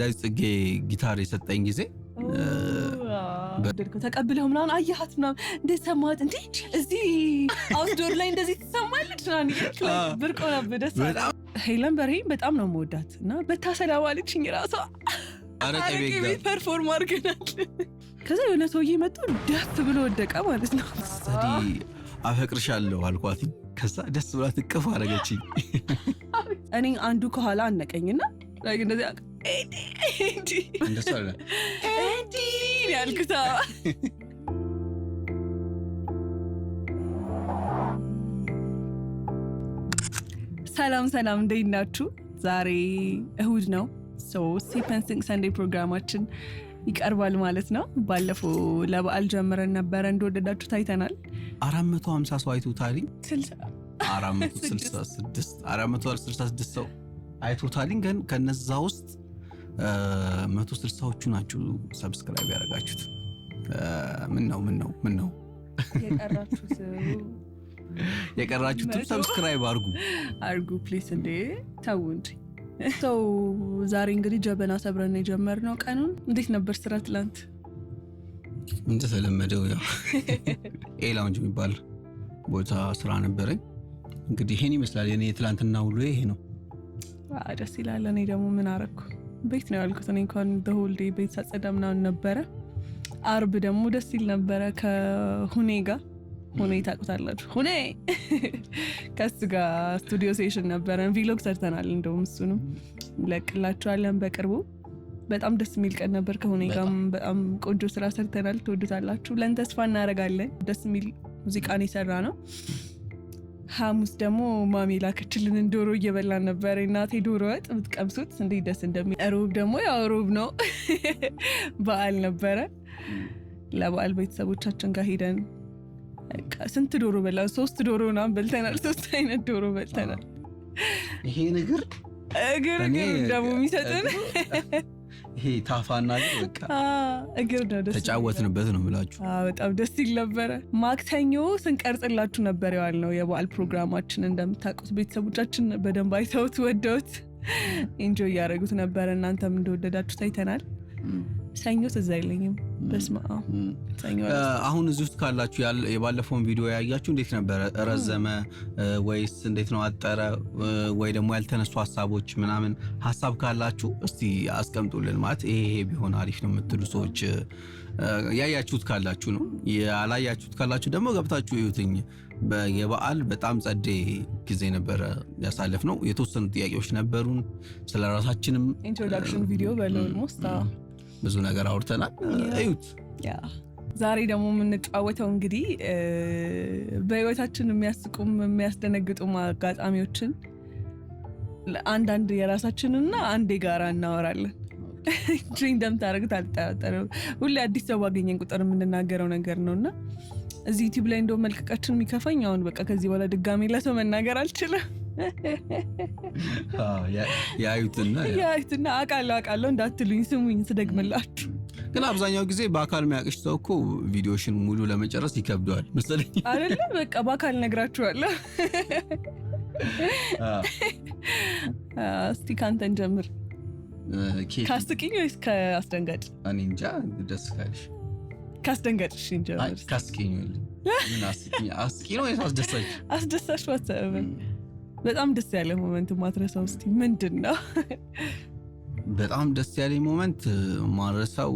ዳዊት ጽጌ ጊታር የሰጠኝ ጊዜ ተቀብለው ምናምን አየሃት ምናምን እንዴት ሰማሃት? እንዴ እዚህ outdoor ላይ እንደዚህ ትሰማለች ምናምን ብርቅ ሆነብህ። ደስ ሄለን በርሄን በጣም ነው የምወዳት እና በታሰላም አለችኝ ራሷ። አረቄ ቤት perform አድርገናል። ከዛ የሆነ ሰውዬ መጥቶ ደፍ ብሎ ወደቀ ማለት ነው። ሰዲ አፈቅርሻለሁ አልኳት። ከዛ ደስ ብላት እቅፍ አደረገችኝ። እኔ አንዱ ከኋላ አነቀኝና እንደዚህ ያልኩት። ሰላም ሰላም፣ እንዴት ናችሁ? ዛሬ እሁድ ነው። Sip and Sync Sunday ፕሮግራማችን ይቀርባል ማለት ነው። ባለፈው ለበዓል ጀምረን ነበረ፣ እንደወደዳችሁ ታይተናል። 450 ሰው አይቶታል። 466 ሰው አይቶታል። ግን ከነዛ ውስጥ 160ዎቹ ናችሁ subscribe ያደረጋችሁት። ምን ነው ምን ነው ምን ነው የቀራችሁትም subscribe አርጉ አርጉ please። እንዴ ተው እንጂ ሰው። ዛሬ እንግዲህ ጀበና ሰብረን የጀመርነው ቀኑን። እንዴት ነበር ስራ ትላንት? እንደተለመደው ያው ኤ ላውንጅ የሚባል ቦታ ስራ ነበረኝ። እንግዲህ ይሄን ይመስላል የኔ የትላንትና ውሎ ይሄ ነው። ደስ ይላል። እኔ ደግሞ ምን አረኩ? ቤት ነው ያልኩት። እኔ እንኳን the whole day ቤት ሳጸዳ ምናምን ነበረ። አርብ ደግሞ ደስ ይል ነበረ ከሁኔ ጋር። ሁኔ ታውቁታላችሁ። ሁኔ ከሱ ጋር studio session ነበረን። Vlog ሰርተናል። እንደውም እሱንም እንለቅላችኋለን በቅርቡ። በጣም ደስ የሚል ቀን ነበር። ከሁኔ ጋርም በጣም ቆንጆ ስራ ሰርተናል። ትወዱታላችሁ ብለን ተስፋ እናደርጋለን። ደስ የሚል ሙዚቃን የሰራ ነው። ሐሙስ ደግሞ ማሚ ላከችልንን ዶሮ እየበላን ነበር። እናቴ ዶሮ ወጥ ብትቀምሱት እንዴት ደስ እንደሚል። ሮብ ደግሞ ያው ሮብ ነው፣ በዓል ነበረ። ለበዓል ቤተሰቦቻችን ጋር ሄደን ስንት ዶሮ በላን? 3 ዶሮ ምናምን በልተናል። 3 አይነት ዶሮ በልተናል። ይሄ እግር እግር ደግሞ የሚሰጥን ይሄ ታፋና በቃ እግር ነው። ደስ ተጫወትንበት ነው የምላችሁ። በጣም ደስ ይል ነበረ። ማክሰኞ ስንቀርጽላችሁ ነበር የዋልነው የበዓል ፕሮግራማችን። እንደምታውቁት ቤተሰቦቻችን በደንብ አይተውት ወደውት enjoy እያደረጉት ነበረ። እናንተም እንደወደዳችሁ ታይተናል። ሰኞ ትዝ አይለኝም። በስመ አብ። አሁን እዚህ ውስጥ ካላችሁ የባለፈውን ቪዲዮ ያያችሁ እንዴት ነበረ? ረዘመ ወይስ እንዴት ነው አጠረ? ወይ ደግሞ ያልተነሱ ሀሳቦች ምናምን ሀሳብ ካላችሁ እስቲ አስቀምጡልን። ማለት ይሄ ቢሆን አሪፍ ነው የምትሉ ሰዎች ያያችሁት ካላችሁ ነው። ያላያችሁት ካላችሁ ደግሞ ገብታችሁ እዩትኝ። የበዓል በጣም ጸዴ ጊዜ ነበረ ያሳለፍነው። የተወሰኑ ጥያቄዎች ነበሩን ስለ ራሳችንም Introduction video በለው almost ብዙ ነገር አውርተናል። እዩት። ዛሬ ደግሞ የምንጫወተው እንግዲህ በህይወታችን የሚያስቁም የሚያስደነግጡም አጋጣሚዎችን አንዳንድ የራሳችንና አንድ የጋራ እናወራለን። እንጂ እንደምታደርጉት አልጠራጠርም። ሁሌ አዲስ ሰው ባገኘን ቁጥር የምንናገረው ነገር ነውና እዚህ ዩቲዩብ ላይ እንደው መልቀቃችን የሚከፋኝ አሁን በቃ ከዚህ በኋላ ድጋሜ ለሰው መናገር አልችልም። ያዩትና አውቃለሁ አውቃለሁ እንዳትሉኝ ስሙኝ ስደግምላችሁ። ግን አብዛኛው ጊዜ በአካል የሚያውቅሽ ሰው እኮ ቪዲዮሽን ሙሉ ለመጨረስ ይከብደዋል መሰለኝ። አይደለ? በቃ በአካል ነግራችኋለሁ። እስቲ ካንተን ጀምር። ካስቂኝ ወይስ ከአስደንጋጭ? እኔ እንጃ፣ ደስ ካለሽ ካስደንጋጭ እንጀምር። ካስቂኝ ምን አስቂኝ? አስቂኝ ነው ወይስ አስደሳች? አስደሳች whatever። በጣም ደስ ያለ moment ማትረሳው እስቲ ምንድን ነው? በጣም ደስ ያለኝ moment ማረሳው፣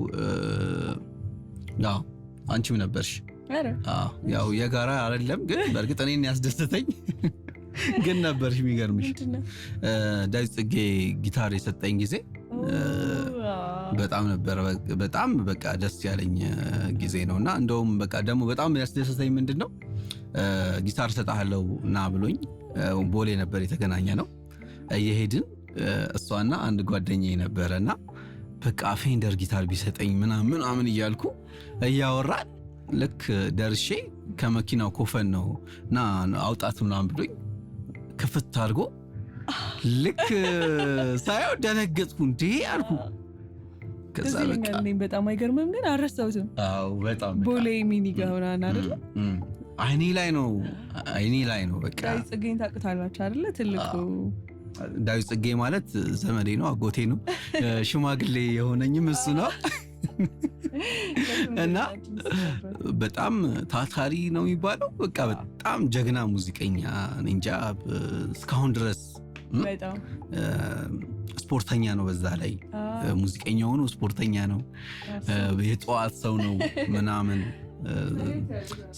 ያው አንቺም ነበርሽ። ያው የጋራ አይደለም ግን በእርግጥ እኔን ያስደሰተኝ ግን ነበርሽ። የሚገርምሽ ዳዊት ጽጌ ጊታር የሰጠኝ ጊዜ በጣም ነበረ በጣም በቃ ደስ ያለኝ ጊዜ ነውና፣ እንደውም በቃ ደግሞ በጣም ያስደሰተኝ ምንድነው ጊታር ሰጣለሁ እና ብሎኝ ቦሌ ነበር የተገናኘ ነው። እየሄድን እሷና አንድ ጓደኛዬ ነበረና በቃ ፌንደር ጊታር ቢሰጠኝ ምናምን ምናምን እያልኩ እያወራን ልክ ደርሼ ከመኪናው ኮፈን ነው እና አውጣት ምናምን ብሎኝ ክፍት አድርጎ ልክ ሳየው ደነገጥኩ። እንዴ አልኩ። ከዛ በቃ በጣም አይገርምም ግን አልረሳሁትም። አዎ በጣም ቦሌ ሚኒ ጋር ሆናን አይደለ? አይኔ ላይ ነው አይኔ ላይ ነው። በቃ ጽጌን ታውቁታላችሁ አይደለ? ትልቁ ዳዊት ጽጌ ማለት ዘመዴ ነው፣ አጎቴ ነው፣ ሽማግሌ የሆነኝም እሱ ነው እና በጣም ታታሪ ነው የሚባለው። በቃ በጣም ጀግና ሙዚቀኛ፣ እንጃ እስካሁን ድረስ ስፖርተኛ ነው። በዛ ላይ ሙዚቀኛ ሆኖ ስፖርተኛ ነው፣ የጠዋት ሰው ነው ምናምን።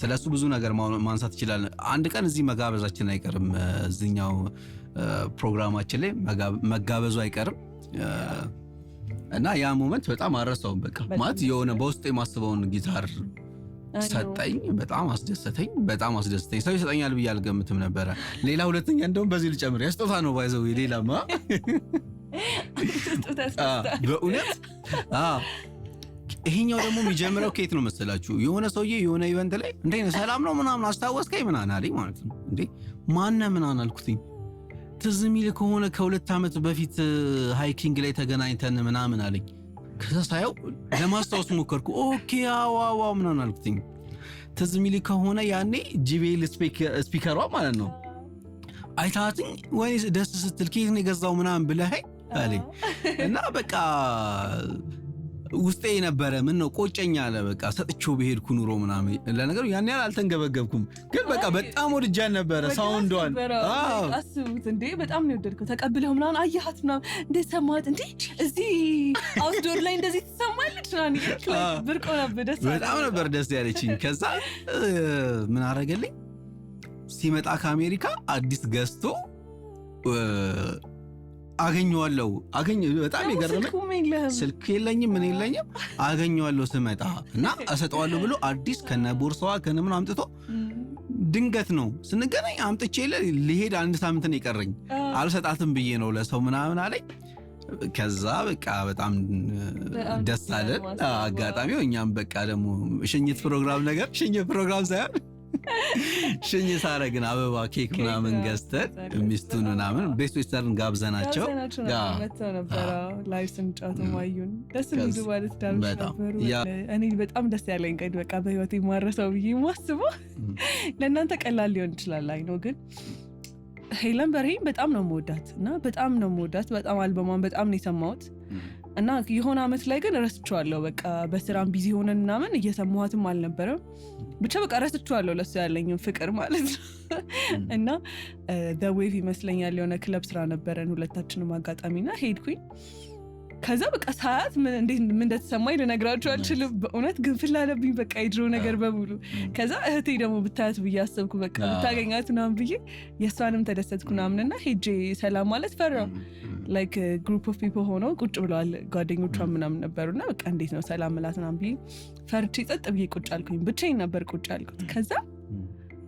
ስለሱ ብዙ ነገር ማንሳት ይችላል። አንድ ቀን እዚህ መጋበዛችን አይቀርም፣ እዚኛው ፕሮግራማችን ላይ መጋበዙ አይቀርም እና ያ moment በጣም አልረሳውም። በቃ ማለት የሆነ በውስጡ የማስበውን ጊታር ሰጠኝ። በጣም አስደሰተኝ፣ በጣም አስደሰተኝ። ሰው ይሰጠኛል ብዬ አልገምትም ነበረ። ሌላ ሁለተኛ እንደውም በዚህ ልጨምር፣ የስጦታ ነው by the way ሌላማ በእውነት። ይሄኛው ደግሞ የሚጀምረው ከየት ነው መሰላችሁ? የሆነ ሰውዬ የሆነ event ላይ እንዴ ሰላም ነው ምናምን አስታወስከኝ ምናምን አለኝ ማለት ነው። እንዴ ማነ ምናምን አልኩትኝ። ትዝ የሚል ከሆነ ከ2 ዓመት በፊት hiking ላይ ተገናኝተን ምናምን አለኝ። ከዛ ሳየው ለማስታወስ ሞከርኩ። Okay አዎ ምናምን አልኩትኝ። ትዝ የሚል ከሆነ ያኔ JBL speaker ሯ ማለት ነው አይታትኝ ወይ ደስ ስትል ከየት ነው የገዛው ምናምን ብለኸኝ አለኝ እና በቃ ውስጤ የነበረ ምን ነው ቆጨኛ አለ። በቃ ሰጥቼው በሄድኩ ኑሮ ምናምን። ለነገሩ ያን ያህል አልተንገበገብኩም፣ ግን በቃ በጣም ወድጃን ነበረ sound ዷን። አስቡት እንዴ በጣም ነው የወደድከው። ተቀብለው ምናምን አየሃት ምናምን እንዴት ሰማሃት? እንዴ እዚህ outdoor ላይ እንደዚህ ትሰማለች ምናምን ብርቅ ሆነብህ። ደስ በጣም ነበር ደስ ያለችኝ። ከዛ ምን አደረገልኝ ሲመጣ ከአሜሪካ አዲስ ገዝቶ አገኘዋለሁ። በጣም የገረመኝ ስልክ የለኝም ምን የለኝም፣ አገኘዋለሁ ስመጣ እና እሰጠዋለሁ ብሎ አዲስ ከነ ቦርሳዋ ከነ ምን አምጥቶ ድንገት ነው ስንገናኝ አምጥቼ ልሄድ አንድ ሳምንት ነው የቀረኝ፣ አልሰጣትም ብዬ ነው ለሰው ምናምን አለኝ። ከዛ በቃ በጣም ደስ አለን አጋጣሚው። እኛም በቃ ደግሞ ሽኝት ፕሮግራም ነገር ሽኝት ፕሮግራም ሳይሆን ሽኝት አደረግን። አበባ ኬክ ምናምን ገዝተን ሚስቱን ምናምን ቤስት ዌስተርን ጋብዘናቸው መጥተው ነበረ። Live ስንጫወት ማዩን ደስ የሚሉ ባለትዳሮች ነበሩ። እኔ በጣም ደስ ያለኝ ቀን በቃ በህይወቴ የማረሳው ብዬ የማስበው ለእናንተ ቀላል ሊሆን ይችላል I know፣ ግን ሄለን በርሄን በጣም ነው የምወዳት እና በጣም ነው የምወዳት። በጣም አልበሟን በጣም ነው የሰማሁት እና የሆነ አመት ላይ ግን ረስቼዋለሁ። በቃ በስራም busy ሆነን ምናምን እየሰማኋትም አልነበረም። ብቻ በቃ ረስቼዋለሁ ለሱ ያለኝም ፍቅር ማለት ነው። እና The Wave ይመስለኛል የሆነ ክለብ ስራ ነበረን ሁለታችንም አጋጣሚና ሄድኩኝ። ከዛ በቃ ሰዓት ምን እንደተሰማኝ ልነግራችሁ አልችልም። በእውነት ግንፍል አለብኝ በቃ የድሮ ነገር በሙሉ። ከዛ እህቴ ደግሞ ብታያት ብዬ አሰብኩ፣ በቃ ብታገኛት ምናምን ብዬ የእሷንም ተደሰትኩ ምናምንና ሄጄ ሰላም ማለት ፈራው። Like group of people ሆነው ቁጭ ብለዋል ጓደኞቿ ምናምን ነበሩና በቃ እንዴት ነው ሰላም ምላት ምናምን ብዬ ፈርቼ ጸጥ ብዬ ቁጭ አልኩኝ። ብቻዬን ነበር ቁጭ አልኩት። ከዛ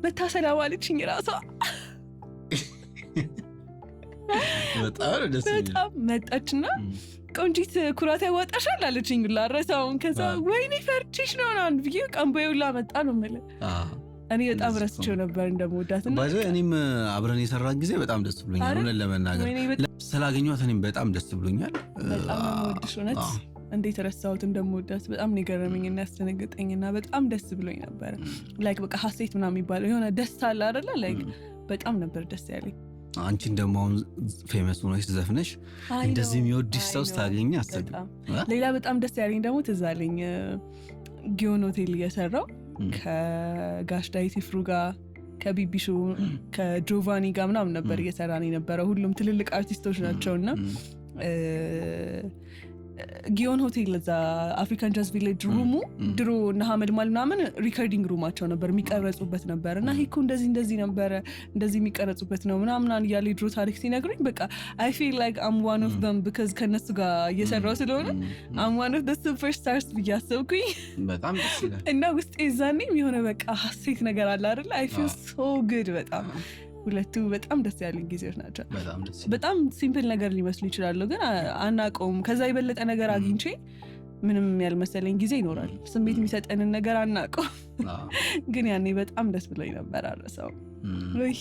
መታ ሰላም አለችኝ ራሷ። በጣም መጣችና ቆንጂት ኩራት ያዋጣሻል አለችኝ። ላረሳውን ከዛ ወይኔ ፈርቼሽ ነው ምናምን ብዬ ቀንበዬ ሁላ መጣ ነው የምልህ። እኔ በጣም ረስቼው ነበር እንደምወዳት። እኔም አብረን የሰራን ጊዜ በጣም ደስ ብሎኛል። እውነት ለመናገር ስላገኘኋት እኔም በጣም ደስ ብሎኛል። በጣም ነው የምወድሽ እውነት። እንዴት ረሳሁት እንደምወዳት በጣም ነው የገረመኝና ያስደነገጠኝና በጣም ደስ ብሎኝ ነበር። Like በቃ ሀሴት ምናምን የሚባለው የሆነ ደስታ አለ አይደለ? Like በጣም ነበር ደስ ያለኝ። አንቺን ደግሞ አሁን famous ሆነሽ ዘፍነሽ እንደዚህ የሚወድሽ ሰው ስታገኝ አስቢ። ሌላ በጣም ደስ ያለኝ ደግሞ ትዝ አለኝ ጊዮን ሆቴል እየሰራው ከጋሽ ዳዊት ይፍሩ ጋር ከቢቢሹ ከጆቫኒ ጋር ምናምን ነበር እየሰራን የነበረው። ሁሉም ትልልቅ አርቲስቶች ናቸውና ጊዮን ሆቴል እዛ አፍሪካን ጃዝ ቪሌጅ room ኡ ድሮ እነ ሀመልማል ምናምን recording room ኣቸው ነበር የሚቀረጹበት ነበር እና ይሄ እኮ እንደዚህ እንደዚህ ነበረ እንደዚህ የሚቀረጹበት ነው ምናምን እያለ የድሮ ታሪክ ሲነግሩኝ በቃ I feel like I'm one of them because ከነሱ ጋር እየሰራው ስለሆነ I'm one of the superstars ብዬ አሰብኩኝ። በጣም ደስ ይላል። እና ውስጤ የዛኔም የሆነ በቃ ሀሴት ነገር አለ አይደለ? I feel so good። በጣም ሁለቱ በጣም ደስ ያሉኝ ጊዜዎች ናቸው። በጣም simple ነገር ሊመስሉ ይችላሉ፣ ግን አናውቀውም። ከዛ የበለጠ ነገር አግኝቼ ምንም ያልመሰለኝ ጊዜ ይኖራል። ስሜት የሚሰጠንን ነገር አናውቀውም፣ ግን ያኔ በጣም ደስ ብሎኝ ነበር። አልረሳውም። ውይ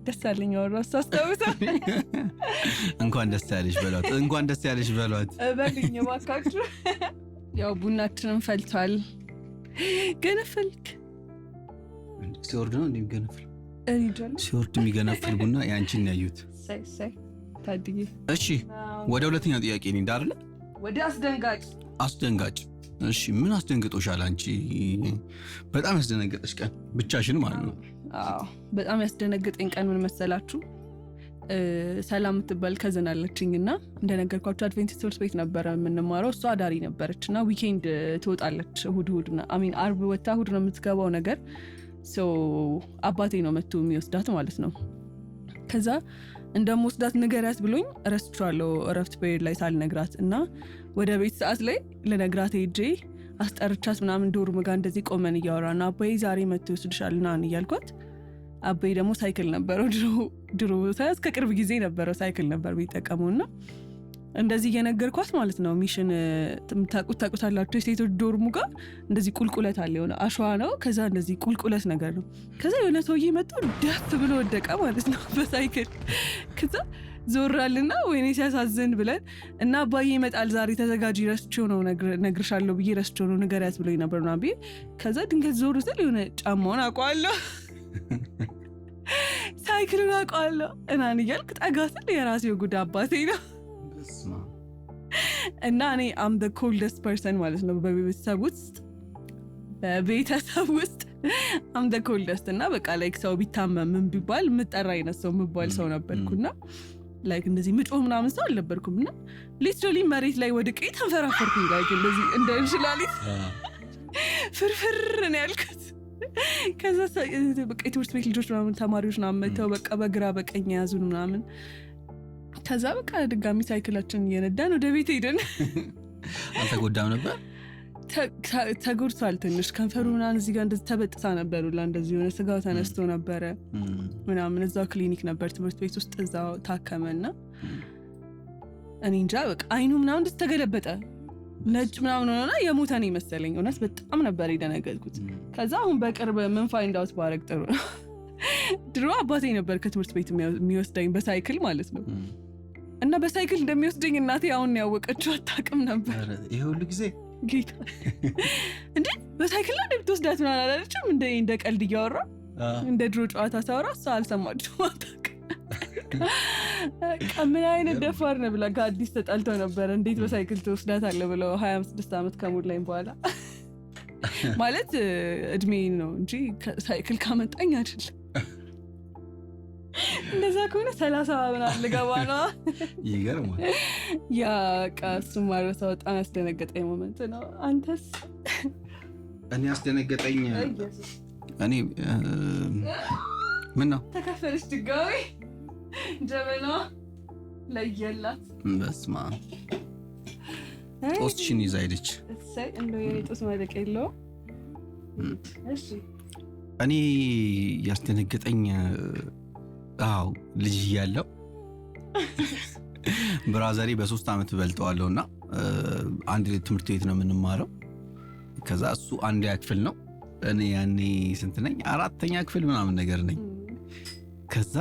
ደስ ያለኝ አወራሁ ሳስታውሰው። እንኳን ደስ ያለሽ በሏት፣ እንኳን ደስ ያለሽ በሏት በሉኝ እባካችሁ። ያው ቡናችንን ፈልቷል። ገነፈልክ ሲወርድ ነው እንደሚገነፍል ሲወርድ የሚገነፍል ቡና ያንቺን ያዩት። ታድዬ። እሺ፣ ወደ ሁለተኛው ጥያቄ እንሂድ አይደለ? ወደ አስደንጋጭ። አስደንጋጭ። እሺ፣ ምን አስደንግጦሻል አንቺ? በጣም ያስደነገጠሽ ቀን ብቻሽን ማለት ነው። አዎ፣ በጣም ያስደነገጠኝ ቀን ምን መሰላችሁ? ሰላም የምትባል cousin አለችኝ እና እንደነገርኳችሁ አድቬንቲስት ትምህርት ቤት ነበረ የምንማረው። እሷ አዳሪ ነበረች እና weekend ትወጣለች፣ እሁድ እሁድ፣ I mean አርብ ወጥታ እሁድ ነው የምትገባው ነገር። So አባቴ ነው መጥቶ የሚወስዳት ማለት ነው። ከዛ እንደምወስዳት ንገሪያት ብሎኝ ረስቼዋለሁ፣ እረፍት period ላይ ሳልነግራት። እና ወደ ቤት ሰዓት ላይ ልነግራት ሄጄ አስጠርቻት ምናምን dorm ጋር እንደዚህ ቆመን እያወራን ነው፣ አባዬ ዛሬ መጥቶ ይወስድሻል ና እያልኳት፣ አባዬ ደግሞ ሳይክል ነበረው ድሮ ድሮ፣ እስከ ቅርብ ጊዜ ነበረው፣ ሳይክል ነበር የሚጠቀመው። እና እንደዚህ እየነገርኳት ማለት ነው፣ mission ታቁት ታቁታላችሁ፣ የሴቶች dorm ኡ ጋር እንደዚህ ቁልቁለት አለ፣ የሆነ አሸዋ ነው፣ ከዛ እንደዚህ ቁልቁለት ነገር ነው። ከዛ የሆነ ሰውዬ መጥቶ ደፍ ብሎ ወደቀ ማለት ነው በሳይክል። ከዛ ዞራልና ወይኔ ሲያሳዝን ብለን እና አባዬ ይመጣል ዛሬ ተዘጋጂ፣ ረስቼው ነው፣ ነግርሻለሁ ብዬ ረስቼው ነው፣ ንገሪያት ብሎኝ ነበር ምናምን ብዬ፣ ከዛ ድንገት ዞር ስል የሆነ ጫማውን አውቀዋለሁ፣ ሳይክሉን አውቀዋለሁ እናን እያልክ ጠጋ ስል የራሴው ጉድ አባቴ ነው። እና እኔ I'm the coldest person ማለት ነው በቤተሰብ ውስጥ I'm the coldest። እና በቃ like ሰው ቢታመም ምን ቢባል የምጠራ አይነት ሰው የምባል ሰው ነበርኩና like እንደዚህ ምጮህ ምናምን ሰው አልነበርኩም። እና literally መሬት ላይ ወድቄ ተንፈራፈርኩኝ፣ like እንደዚህ እንደ እንሽላሊት ፍርፍር ነው ያልኩት። ከዛ በቃ የትምህርት ቤት ልጆች ምናምን፣ ተማሪዎች ምናምን መተው በቃ በግራ በቀኝ የያዙን ምናምን። ከዛ በቃ ድጋሚ ሳይክላችን እየነዳን ወደ ቤት ሄደን። አልተጎዳም ነበር? ተጎድቷል ትንሽ። ከንፈሩ ምናምን እዚህ ጋር እንደዚህ ተበጥሳ ነበር ሁላ፣ እንደዚህ የሆነ ስጋው ተነስቶ ነበረ ምናምን። እዛው ክሊኒክ ነበር ትምህርት ቤት ውስጥ፣ እዛው ታከመ። እና እኔ እንጃ፣ በቃ አይኑ ምናምን እንደዚህ ተገለበጠ፣ ነጭ ምናምን ሆነና የሞተ ነው የመሰለኝ። እውነት በጣም ነበር የደነገጥኩት። ከዛ አሁን በቅርብ ምን find out ባረግ ጥሩ ነው፣ ድሮ አባቴ ነበር ከትምህርት ቤት የሚወስደኝ በሳይክል ማለት ነው። እና በሳይክል እንደሚወስደኝ እናቴ አሁን ያወቀችው፣ አታውቅም ነበር። ይሄ ሁሉ ጊዜ? ጌታ፣ እንዴ በሳይክል ነው እንደምትወስዳት ምናምን አላለችም። እንደ ቀልድ እያወራ፣ እንደ ድሮ ጨዋታ ሳወራ እሷ አልሰማችሁም፣ አታውቅም። በቃ ምን አይነት ደፋር ነው ብላ ከአዲስ ተጣልተው ነበረ። እንዴት በሳይክል ትወስዳታለህ ብለው፣ 26 ዓመት ከሞላኝ በኋላ ማለት እድሜ ነው እንጂ ሳይክል ካመጣኝ አይደለም። እንደዛ ከሆነ 30 ምናምን ልገባ ነው። ይገርማል። Yeah፣ በቃ እሱም ማረሳው በጣም ያስደነገጠኝ moment ነው። አንተስ? እኔ ያስደነገጠኝ እኔ ምን ነው? ተከፈለች ድጋሚ ጀበና፣ ለየላት። በስመ አብ፣ ጦስሽን ይዛ ሄደች። እሰይ፣ እንደው የኔ ጦስ ማለቅ የለውም። እሺ። እኔ ያስደነገጠኝ፣ አዎ፣ ልጅ እያለሁ brother ኤ በ3 ዓመት እበልጠዋለሁ እና አንድ ትምህርት ቤት ነው የምንማረው። ከዛ እሱ አንደኛ ክፍል ነው፣ እኔ ያኔ ስንት ነኝ? አራተኛ ክፍል ምናምን ነገር ነኝ። ከዛ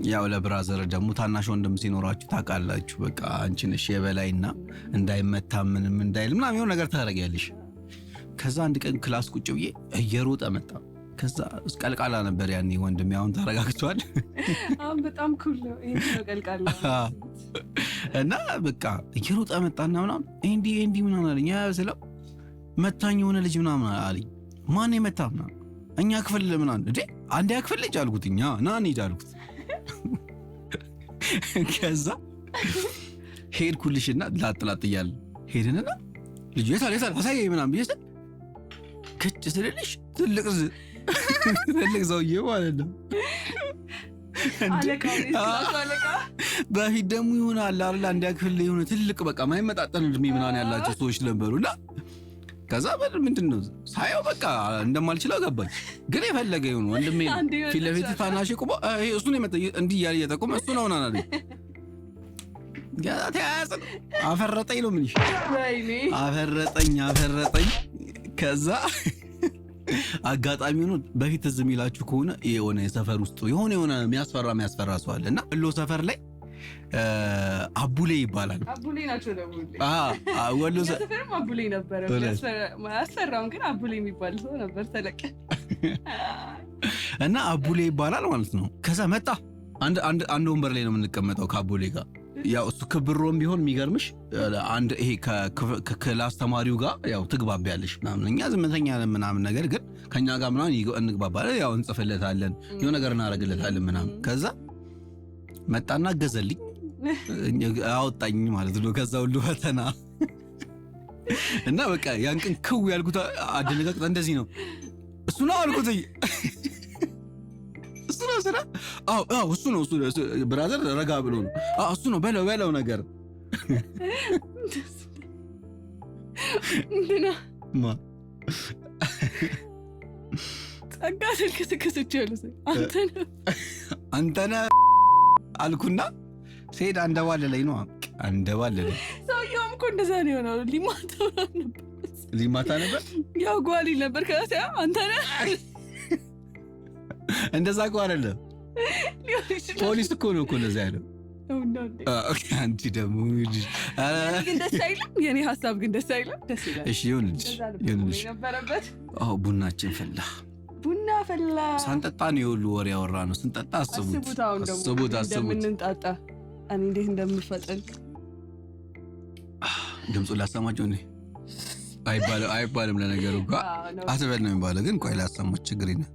ያው ለ brother ደግሞ ታናሽ ወንድም ሲኖራችሁ ታውቃላችሁ፣ በቃ አንቺ ነሽ የበላይና እንዳይመታ ምንም እንዳይል ምናምን የሆነ ነገር ታደርጊያለሽ። ከዛ አንድ ቀን class ቁጭ ብዬ እየሮጠ መጣ። ከዛ ቀልቃላ ነበር ያኔ ወንድሜ፣ አሁን ተረጋግቷል። አሁን በጣም cool ነው። ይሄ ነው ቀልቃላ። እና በቃ እየሮጠ መጣና ምናምን እንዲህ እንዲህ ምናምን አለኝ። ያ ስለው መታኝ የሆነ ልጅ ምናምን አለኝ። ማን የመታ ምናምን፣ እኛ ክፍል ምናምን። እንዴ አንደኛ ክፍል ልጅ አልኩት። እኛ ና እንሂድ አልኩት። ከዛ ሄድኩልሽና ላጥ ላጥ እያለ ሄድንና ልጁ የታል የታል አሳየኝ ምናምን ብዬ ስል ክጭ ስልልሽ ትልቅ ሰውዬ ማለት ነው። አለቃ፣ የ class ኡ አለቃ። በፊት ደግሞ የሆነ አለ አይደል አንደኛ ክፍል ላይ የሆነ ትልቅ በቃ ማይመጣጠን እድሜ ምናምን ያላቸው ሰዎች ነበሩ። እና ከዛ በል ምንድን ነው ሳየው በቃ እንደማልችለው ገባኝ። ግን የፈለገ ይሁን ወንድሜ ነው። አንዴ ፊት ለፊት ታናሽ ቆሞ ይሄ እሱን የመጣ እንዲህ እያለ እየጠቆመ እሱ ነው ምናምን አለኝ። ገና ተያያዝን። አፈረጠኝ ነው የምልሽ። ወይኔ። አፈረጠኝ አፈረጠኝ። ከዛ አጋጣሚ ሆኖ በፊት ትዝ የሚላችሁ ከሆነ የሆነ የሰፈር ውስጥ የሆነ የሆነ የሚያስፈራ የሚያስፈራ ሰው አለ እና ወሎ ሰፈር ላይ አቡሌ ይባላል። አቡሌ ናቸው ደግሞ ሁሌ። ወሎ እኛ ሰፈርም አቡሌ ነበረ። እውነት? አያስፈራም፣ ግን አቡሌ የሚባል ሰው ነበር ተለቀ። እና አቡሌ ይባላል ማለት ነው። ከዛ መጣ አንድ ወንበር ላይ ነው የምንቀመጠው ከአቦሌ ጋር። ያው እሱ ክብሮም ቢሆን የሚገርምሽ አንድ ይሄ ከ class ተማሪው ጋር ያው ትግባቢያለሽ ምናምን፣ እኛ ዝምተኛ ነን ምናምን፣ ነገር ግን ከኛ ጋር ምናምን እንግባባለን። ያው እንጽፍለታለን፣ የሆነ ነገር እናደርግለታለን ምናምን። ከዛ መጣና ገዘልኝ፣ አወጣኝ ማለት ነው ከዛ ሁሉ ፈተና። እና በቃ ያን ቀን ክው ያልኩት አደነጋግጥ እንደዚህ ነው፣ እሱ ነው አልኩት፣ እሱ ነው ስራ፣ አዎ አዎ እሱ ነው፣ እሱ brother ረጋ ብሎ ነው፣ አዎ እሱ ነው በለው በለው ነገር። እንትና ማ? ጸጋ ስልክ ስክስች ያሉ አንተ ነህ። አንተ ነህ አልኩና ስሄድ አንደባለለኝ ነው፣ አንደባለለኝ። ሰውየውም እኮ እንደዛ ነው የሆነው። ሊማታ ምናምን ነበር። ሊማታ ነበር። ያው ጓል ይል ነበር። ከዛ ሲያ አንተ ነህ። እንደዛ እኮ አይደለም። ሊሆን ይችላል። ፖሊስ እኮ ነው እኮ እንደዛ ያለው። Okay፣ አንቺ ደግሞ ኧረ፣ ግን ደስ አይልም። የኔ ሀሳብ ግን ደስ አይልም። ደስ ይላል። እሺ ይሁንልሽ። እንደዛ ነበር ይሁንልሽ። የነበረበት። አዎ፣ ቡናችን ፈላ። ቡና ፈላ። ሳንጠጣ ነው የሁሉ ወሬ ያወራ ነው። ስንጠጣ አስቡት። አስቡት። አሁን ደግሞ አስቡት አስቡት። እንደምንንጣጣ፣ እኔ እንዴት እንደምፈጥን። ድምፁን ላሰማቸው እንዴ? አይባልም አይባልም። ለነገሩ እኮ አትበል ነው የሚባለው። ግን ቆይ ላሰማች፣ ችግር የለም።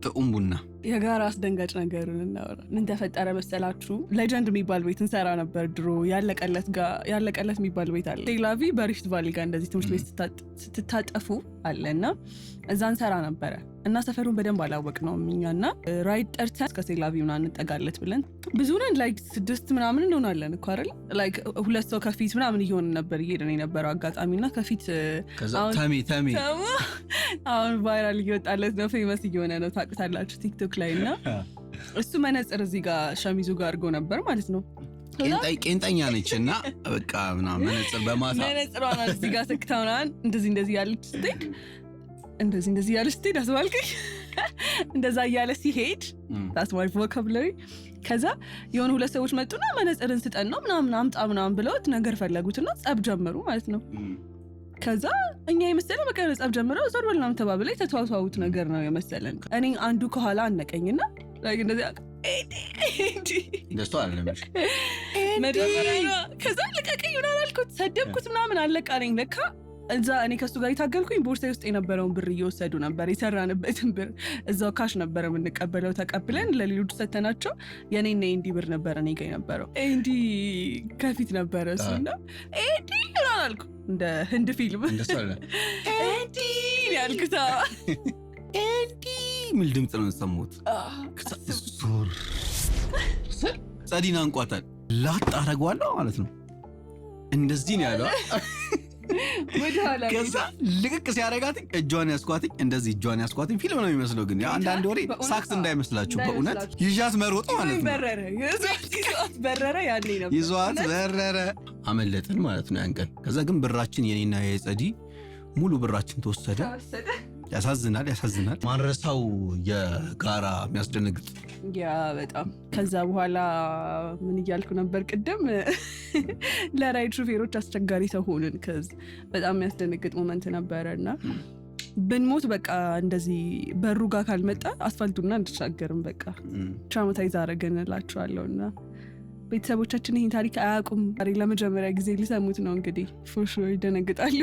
ጥዑም ቡና። የጋራ አስደንጋጭ ነገሩን እናወራ። ምን ተፈጠረ መሰላችሁ? ሌጀንድ የሚባል ቤት እንሰራ ነበር ድሮ። ያለቀለት ጋር፣ ያለቀለት የሚባል ቤት አለ። ቴላቪ በሪፍት ቫሊ ጋር እንደዚህ ትምህርት ቤት ስትታጠፉ አለ እና እዛ እንሰራ ነበረ እና ሰፈሩን በደንብ አላወቅነውም እኛ። እና ride ጠርተን እስከ ሴላቪ ምናምን እንጠጋለት ብለን፣ ብዙ ነን፣ like ስድስት ምናምን እንሆናለን እኮ አይደለ? Like ሁለት ሰው ከፊት ምናምን እየሆንን ነበር እየሄድን የነበረው አጋጣሚ እና ከፊት ከዛ አሁን ተሜ ተሜ ተሙ አሁን viral እየወጣለት ነው፣ famous እየሆነ ነው፣ ታውቁታላችሁ ቲክቶክ ላይ። እና እሱ መነጽር እዚህ ጋር ሸሚዙ ጋር አድርጎ ነበር ማለት ነው። ቄንጠኛ ነች እና በቃ ምናምን መነጽር በማታ መነጽሯን እዚህ ጋር ሰክታ ምናምን እንደዚህ እንደዚህ ያለች ስትሄድ፣ እንደዚህ እንደዚህ እያለች ስትሄድ አስባልከኝ፣ እንደዛ እያለ ሲሄድ፣ that's my vocabulary። ከዛ የሆኑ ሁለት ሰዎች መጡና መነጽርን ስጠን ነው ምናምን አምጣ ምናምን ብለውት ነገር ፈለጉትና ጸብ ጀመሩ ማለት ነው። ከዛ እኛ የመሰለ በቃ ጸብ ጀምረው ዞር በል ምናምን ተባብለው የተተዋተዋውት ነገር ነው የመሰለን። እኔ አንዱ ከኋላ አነቀኝና like እንደዚህ እንዲ እንደሱ አይደለም። መጀመሪያ ነው። ከዛ ልቀቀኝ ምናምን አልኩት፣ ሰደብኩት ምናምን፣ አለቃለኝ። ለካ እዛ እኔ ከሱ ጋር የታገልኩኝ ቦርሳዬ ውስጥ የነበረውን ብር እየወሰዱ ነበር። የሰራንበትን ብር እዛው cash ነበረ የምንቀበለው። ተቀብለን ለሌሎቹ ሰተናቸው የኔና ኤንዲ ብር ነበረ እኔ ጋ የነበረው። ኤንዲ ከፊት ነበረ እሱ እና ኤንዲ ምናምን አልኩ እንደ ህንድ ፊልም። እንደሱ አይደለም። ኤንዲ ነው ያልኩት። ኤንዲ የሚል ድምፅ ነው የሰማሁት። ዞር ስል ጸዲን አንቋታል። ላጥ አደርገዋለሁ ማለት ነው። እንደዚህ ነው ያለው። ወደኋላ። ከዛ ልቅቅ ሲያደርጋትኝ እጇን ያስኳትኝ፣ እንደዚህ እጇን ያስኳትኝ። ፊልም ነው የሚመስለው፣ ግን ያው አንዳንድ ወሬ በእውነት ሳክስ እንዳይመስላችሁ፣ በእውነት እንዳይመስላችሁ። ይዣት መሮጥ ማለት ነው። በረረ፣ ይዟት በረረ። ያኔ ነበር። ይዟት በረረ። አመለጥን ማለት ነው ያን ቀን። ከዛ ግን ብራችን፣ የኔና የጸዲ ሙሉ ብራችን ተወሰደ። ተወሰደ። ያሳዝናል፣ ያሳዝናል። ማንረሳው የጋራ የሚያስደነግጥ Yeah፣ በጣም። ከዛ በኋላ ምን እያልኩ ነበር ቅድም? ለ ride ሹፌሮች አስቸጋሪ ሰው ሆንን። 'Cause በጣም የሚያስደነግጥ moment ነበረ እና ብንሞት በቃ እንደዚህ በሩ ጋር ካልመጣ አስፋልቱና አንሻገርም። በቃ traumatize አረገን እላቸዋለሁ። እና ቤተሰቦቻችን ይህን ታሪክ አያውቁም። ዛሬ ለመጀመሪያ ጊዜ ሊሰሙት ነው። እንግዲህ for sure ይደነግጣሉ።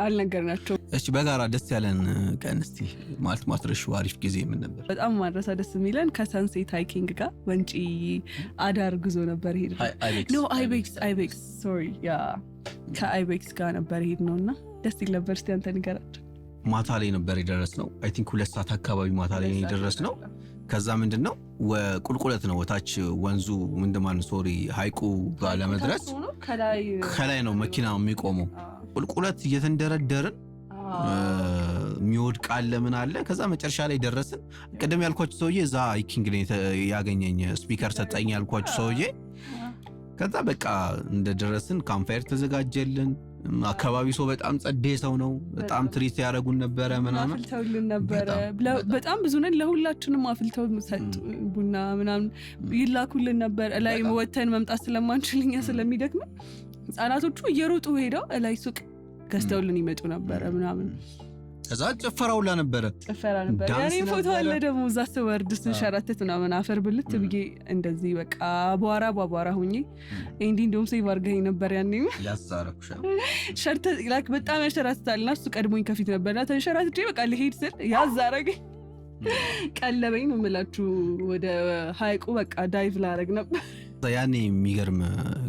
አልነገርናቸውም። እሺ፣ በጋራ ደስ ያለን ቀን እስቲ፣ ማለት ማትረሺው አሪፍ ጊዜ ምን ነበር? በጣም ማድረሳ ደስ የሚለን ከ Sunset Hiking ጋር ወንጪ አዳር ጉዞ ነበር ሄድ አይቤክስ። No፣ አይቤክስ፣ አይቤክስ፣ sorry፣ yeah፣ ከአይቤክስ ጋር ነበር ሄድ ነው እና ደስ ይል ነበር። እስቲ አንተ ንገራቸው። ማታ ላይ ነበር የደረስነው። I think 2 ሰዓት አካባቢ ማታ ላይ ነው የደረስነው። ከዛ ምንድን ነው ቁልቁለት ነው ወታች ወንዙ ምንድን፣ sorry፣ ሀይቁ ጋር ለመድረስ ከላይ ከላይ ነው መኪና የሚቆመው። ቁልቁለት እየተንደረደርን የሚወድቅ አለ ምን አለ። ከዛ መጨረሻ ላይ ደረስን። ቅድም ያልኳችሁ ሰውዬ እዛ hiking ላይ ያገኘኝ፣ speaker ሰጠኝ ያልኳችሁ ሰውዬ። ከዛ በቃ እንደደረስን campfire ተዘጋጀልን። አካባቢ ሰው በጣም ጸዴ ሰው ነው። በጣም treat ያደረጉን ነበረ ምናምን። አፍልተውልን ነበረ። በጣም፣ በጣም። በጣም ብዙ ነን። ለሁላችንም አፍልተው ሰጡ። ቡና ምናምን ይላኩልን ነበር። እላይ ወተን መምጣት ስለማንችል እኛ ስለሚደክመን ህጻናቶቹ እየሮጡ ሄደው እላይ ሱቅ ገዝተውልን ይመጡ ነበረ ምናምን። ከዛ ጭፈራ ሁላ ነበረ። ጭፈራ ነበር። ዳንስ ያኔ ፎቶ ነበረ። አለ ደግሞ እዛ ስወርድ ስንሸራተት ምናምን አፈር ብልት ብዬ እንደዚህ በቃ አቧራ በአቧራ ሁኜ እንዲህ፣ እንደውም save አድርገኸኝ ነበር ያኔም። ያሳረኩሽ። ሸርተ like በጣም ያንሸራትታል እና እሱ ቀድሞኝ ከፊት ነበርና ተንሸራትቼ በቃ ልሄድ ስል ያዝ አረገኝ፣ ቀለበኝ ነው የምላችሁ። ወደ ሀይቁ በቃ dive ላረግ ነበር። ያኔ የሚገርም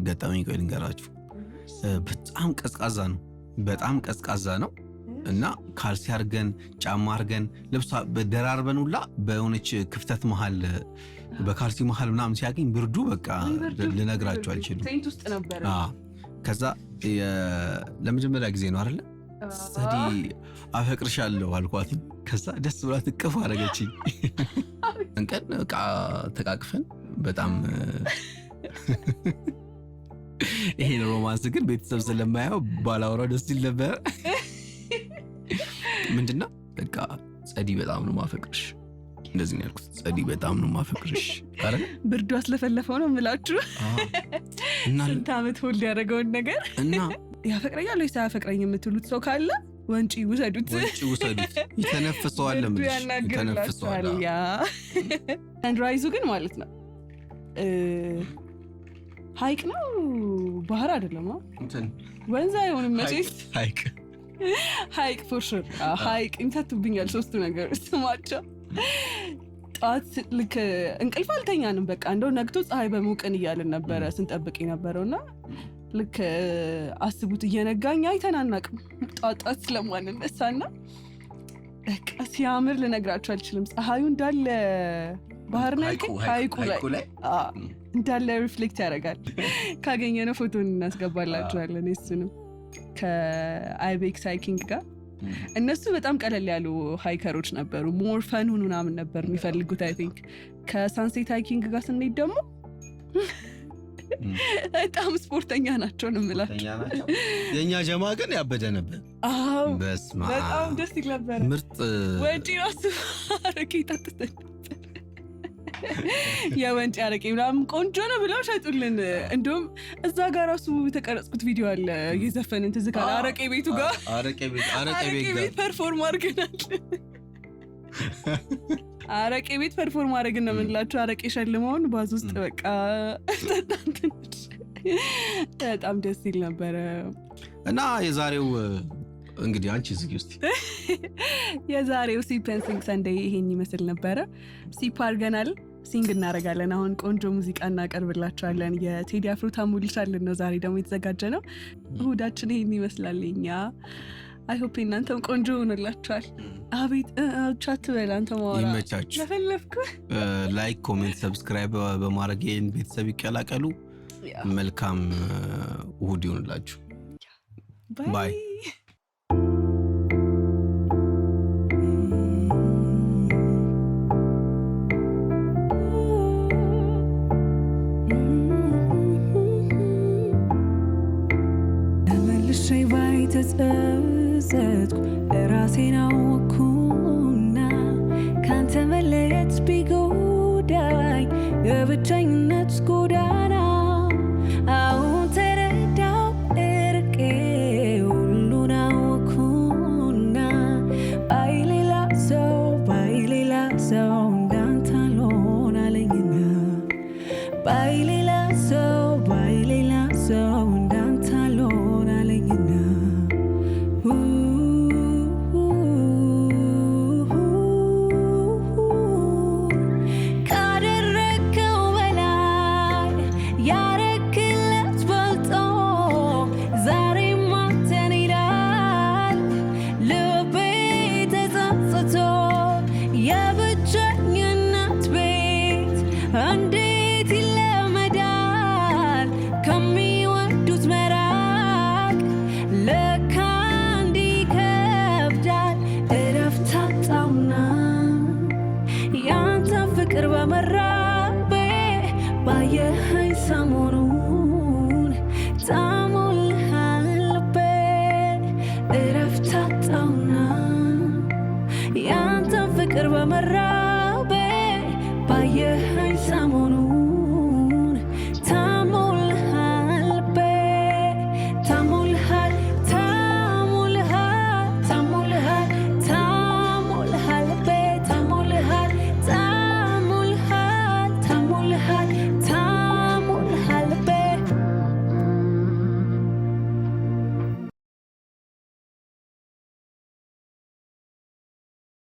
ገጠመኝ ቆይ ልንገራችሁ። በጣም ቀዝቃዛ ነው፣ በጣም ቀዝቃዛ ነው እና ካልሲ አርገን ጫማ አርገን ልብስ ደራርበን ሁላ በሆነች ክፍተት መሀል በካልሲ መሀል ምናምን ሲያገኝ ብርዱ በቃ ልነግራችሁ አልችልም። Tent ውስጥ ነበረ። አዎ። ከዛ ለመጀመሪያ ጊዜ ነው አይደለ? ጸዲ አፈቅርሻለሁ አልኳት። ከዛ ደስ ብላት እቅፍ አደረገችኝ። ቀን በቃ ተቃቅፈን በጣም። ይሄን romance ግን ቤተሰብ ስለማየው ባላወራው ደስ ይል ነበር። ምንድነው በቃ ጸዲ በጣም ነው ማፈቅርሽ፣ እንደዚህ ነው ያልኩት። ጸዲ በጣም ነው ማፈቅርሽ አይደል? ብርዱ አስለፈለፈው ነው የምላችሁ። እና ስንት ዓመት hold ያደረገውን ነገር እና ያፈቅረኛል ወይስ አያፈቅረኝ የምትሉት ሰው ካለ ወንጪ ውሰዱት። ወንጪ ውሰዱት። ይተነፍሰዋል፣ ብርዱ ለምልሽ ያናግርላችኋል። ይተነፍሰዋል። Yeah፣ sunrise ኡ ግን ማለት ነው ሀይቅ ነው ባህር አይደለም። አ? እንትን ወንዝ አይሆንም መቼስ። ሀይቅ። ሀይቅ for sure ሀይቅ። ይምታቱብኛል ሶስቱ ነገሮች ስማቸው። ጠዋት ልክ እንቅልፍ አልተኛንም። በቃ እንደው ነግቶ ፀሐይ በሞቅን እያልን ነበረ ስንጠብቅ የነበረው እና ልክ አስቡት እየነጋኝ አይተን አናውቅም ጠዋት ጠዋት ስለማንነሳ እና በቃ ሲያምር ልነግራችሁ አልችልም። ፀሐዩ እንዳለ ባህር ነው ያልከኝ? ሀይቁ ላይ ሀይቁ ላይ አዎ፣ እንዳለ reflect ያደርጋል። ካገኘነው ፎቶን እናስገባላችኋለን። እሱንም ከ Ibex Hiking ጋር እነሱ በጣም ቀለል ያሉ hiker ኦች ነበሩ። More fun ኡን ምናምን ነበር የሚፈልጉት I think። ከ Sunset Hiking ጋር ስንሄድ ደግሞ በጣም ስፖርተኛ ናቸው ነው የምላቸው። የእኛ ጀማ ግን ያበደ ነበር። አዎ። በስመ አብ። በጣም ደስ ይል ነበረ። ምርጥ። ወንጪ ራሱ አረቄ ጠጥተን ነበር። የወንጪ አረቄ ምናምን ቆንጆ ነው ብለው ሸጡልን። እንደውም እዛ ጋር ራሱ የተቀረጽኩት ቪዲዮ አለ የዘፈንን፣ ትዝ ካለ አረቄ ቤቱ ጋር። አረቄ ቤት አረቄ አረቄ ቤት ጋር። ቤት perform አድርገናል። አረቄ ቤት perform አድርገን ነው የምንላቸው። አረቄ ሸልመውን ባዝ ውስጥ በቃ ጠጣን ትንሽ። በጣም ደስ ይል ነበረ። እና የዛሬው እንግዲህ አንቺ ዝጊ ውስጥ። የዛሬው Sip and Sing Sunday ይሄን ይመስል ነበረ። Sip አድርገናል፣ sing እናደርጋለን። አሁን ቆንጆ ሙዚቃ እናቀርብላችኋለን። የቴዲ አፍሮ ታሙልሻልን ነው ዛሬ ደግሞ የተዘጋጀ ነው። እሁዳችን ይሄን ይመስላል። የኛ I hope እናንተም ቆንጆ ሆኖላችኋል። አቤት ቻት በል አንተ ማወራ ይመቻችሁ። ለፈለፍኩ። Like፣ comment፣ subscribe በማድረግ ይህን ቤተሰብ ይቀላቀሉ። መልካም እሁድ ይሆንላችሁ። Bye. Bye. ተመልሼ ባይ ተጸጸትኩ፣ ራሴን አወኩ።